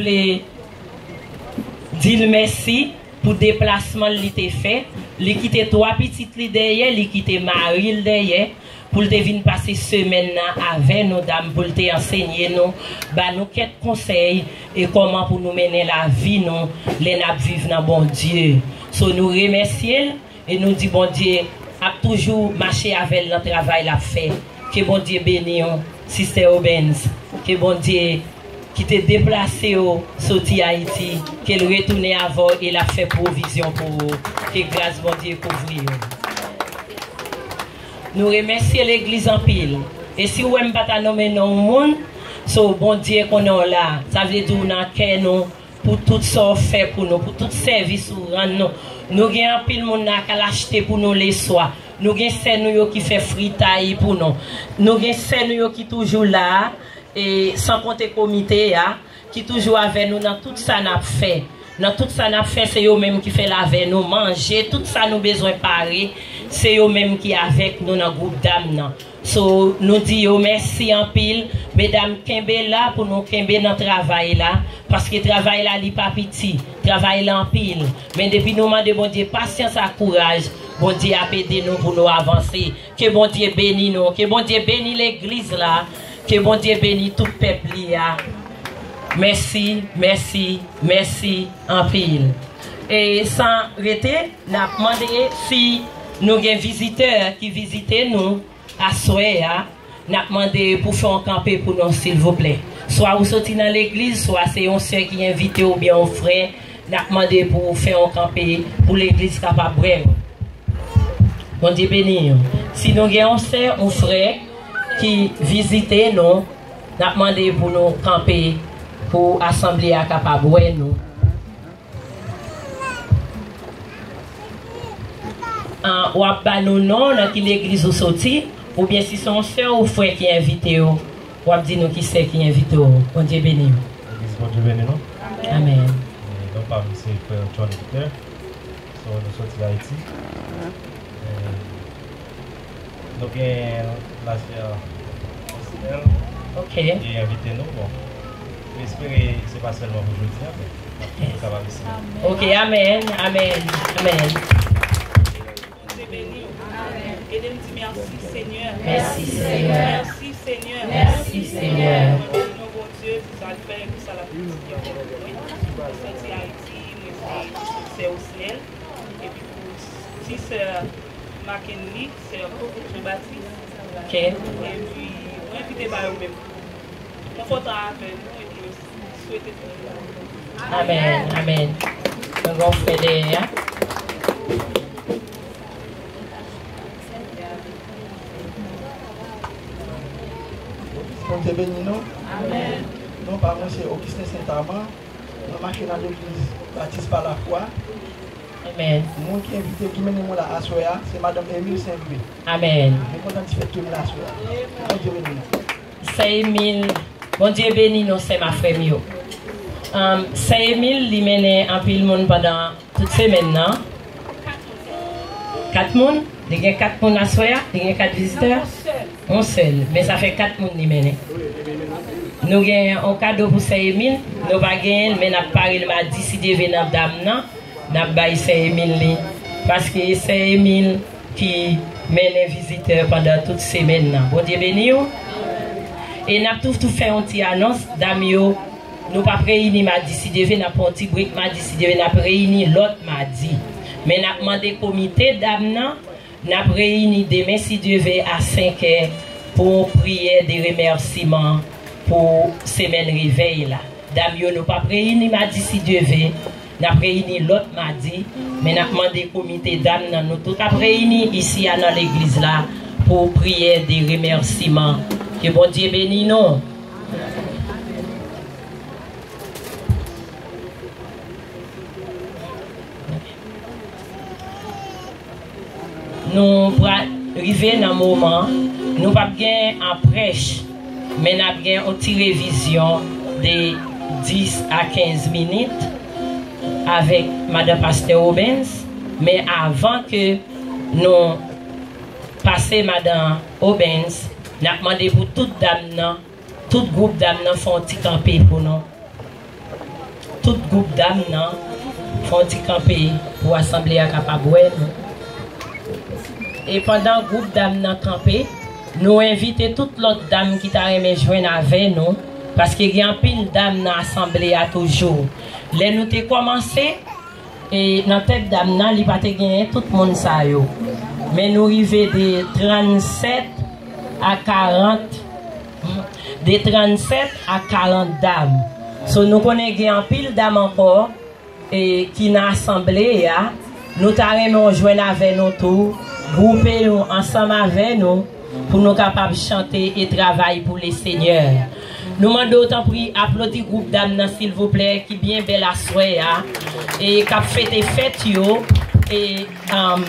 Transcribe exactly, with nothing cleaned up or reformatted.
vle di l mèsi pou deplasman l li te fè. Li kite twa pitit li dèyè, li kite mari l dèyè, pou l te vin pase semèn nan avè nou, dam, pou l te ansenye nou, ba nou kèk konsèy e kòman pou nou mennen lavi nou lè n ap viv nan Bondye. So, nou remèsye l e nou di Bondye ap toujou mache avè l nan travay l ap fè. Ke Bondye beni w, Sister Obens. Ke Bondye ki te deplase w soti Ayiti, ke l retounen avè w e l ap fè pwovizyon pou ou. Ke gras Bondye kouvri w. Nou remèsye legliz anpil. E si w wè m pa ta nonmen non yon moun, so Bondye konnen w la. Sa vle di w nan kè nou, pou tout sa w fè pou nou, pou tout sèvis ou rann nou. Nou gen anpil moun la k al achte pou nou leswa. Nou gen sè nou yo ki fè fritay pou nou. Nou gen sè nou yo ki toujou la, e san konte komite a, ki toujou avè nou nan tout sa n ap fè. Nan tout sa n ap fè, se yo menm ki fè l avè nou. Manje, tout sa nou bezwen pare, se yo menm ki avèk nou nan gwoup dam nan. So, nou di yo mèsi anpil. Medam, kenbe la pou nou kenbe nan travay la, paske travay la, li pa piti. Travay la anpil. Men depi nou mande Bondye pasyans ak kouraj, Bondye ap ede nou pou nou avanse. Ke Bondye beni nou. Ke Bondye beni legliz la. Ke Bondye beni tout pèp li a. Mèsi, mèsi, mèsi anpil. E san rete, n ap mande si nou gen vizitè ki vizite nou aswè a, n ap mande pou fè yon kanpe pou nou, silvouplè. Swa ou soti nan legliz, swa se yon sè ki envite w oubyen yon frè, n ap mande pou w fè yon kanpe pou legliz kapab wè nou. Bondye beni w. Si nou gen yon sè, yon frè ki vizite nou, n ap mande pou nou kanpe pou asanble a kapab wè nou. An, w ap ba nou non, nan ki legliz ou soti, oubyen si se yon sè ou frè ki envite w, w ap di nou ki sè ki envite w. Bondye beni w. Legliz, Bondye beni nou. Amèn. E, non pa m se frè John Victor. So, nou soti Ayiti. E, nou gen lasè Osnel, ok, ki envite nou. Bon, nou espere se pa sèlman pou jodi a, men nou kapab isi. Ok, amèn, amèn, amèn. Bondye beni w. Ede m di mèsi, Senyè. Mèsi, Senyè. Mèsi, Senyè. Mèsi, Senyè. Mwen beni w, Bondye, pou sa l fè e pou sa l ap kontinye fè pou mwen. Mwen soti Ayiti, mwen se sè Osnel. Epi pou ti sè Mackenly, sè Jean Baptiste. Ok. Epi, mwen envite ba yo menm. Mwen kontan avè nou epi mwen swete tout bon. Amèn, amèn. Mwen gen yon frè dèyè a. Bondye beni nou. Amèn. Non pa mwen se Augustin Saint Amand. Mwen mache nan legliz Batis pa Lafwa. Amèn. Moun ki envite, ki mennen mwen la aswè a, se madanm Emile Saint Louis. Amèn. Mwen kontan di fèt tou m la aswè a. Bondye beni nou. Sè Emile, Bondye beni nou, sè m ak frè m yo. Anm, sè Emile, li mennen anpil moun pandan tout semèn nan. Kat moun? Li gen kat moun aswè a? Li gen kat vizitè? Yon sèl. Men sa fè kat moun li mennen. Nou gen yon kado pou sè Emile. Nou pa genyen l, men n ap pare l madi, si Dye vle, nan dam nan. N ap bay sè Emile li. Paske sè Emile ki mennen vizitè pandan tout semèn nan. Bondye beni w. E n ap tou, tou fè yon ti anons, dam yo, nou p ap reyini madi, si Dye vle, n ap pran yon ti brek madi, si Dye vle, n ap reyini lòt madi. Men n ap mande komite dam nan, n ap reyini demen, si Dye vle, a senk è pou yon priyè de remèsiman pou semèn revèy la. Dam yo, nou p ap reyini madi, si Dye vle. N ap reyini lòt madi, men n ap mande komite dam nan, nou tout ap reyini isi a nan legliz la pou priyè de remèsiman. Ke Bondye beni nou. Nou pral rive nan moman, nou p ap gen an prèch, men n ap gen yon ti revizyon de dis a kenz minit avèk madan pastè Obens. Men avan ke nou pase madan Obens, n ap mande pou tout dam nan, tout gwoup dam nan fè yon ti kanpe pou nou. Gwoup dam nan fè yon ti kanpe pou asanble a kapab wè nou. E pandan gwoup dam nan kanpe, nou envite tout lòt dam ki ta renmen jwenn avè nou, paske gen anpil dam nan asanble a toujou. Lè nou te kòmanse, e nan tèt dam nan, li pa te genyen tout moun sa yo. Men nou rive de trannsèt a karant, de trannsèt a karant dam. So, nou konnen gen anpil dam ankò e ki nan asanble a. Nou ta renmen w jwenn avè nou tou, gwoupe nou ansanm avè nou pou nou kapab chante e travay pou Lesenyè. Nou mande w tanpri aplodi gwoup dam nan silvouplè ki byen bèl aswè a e k ap fete fèt yo e um,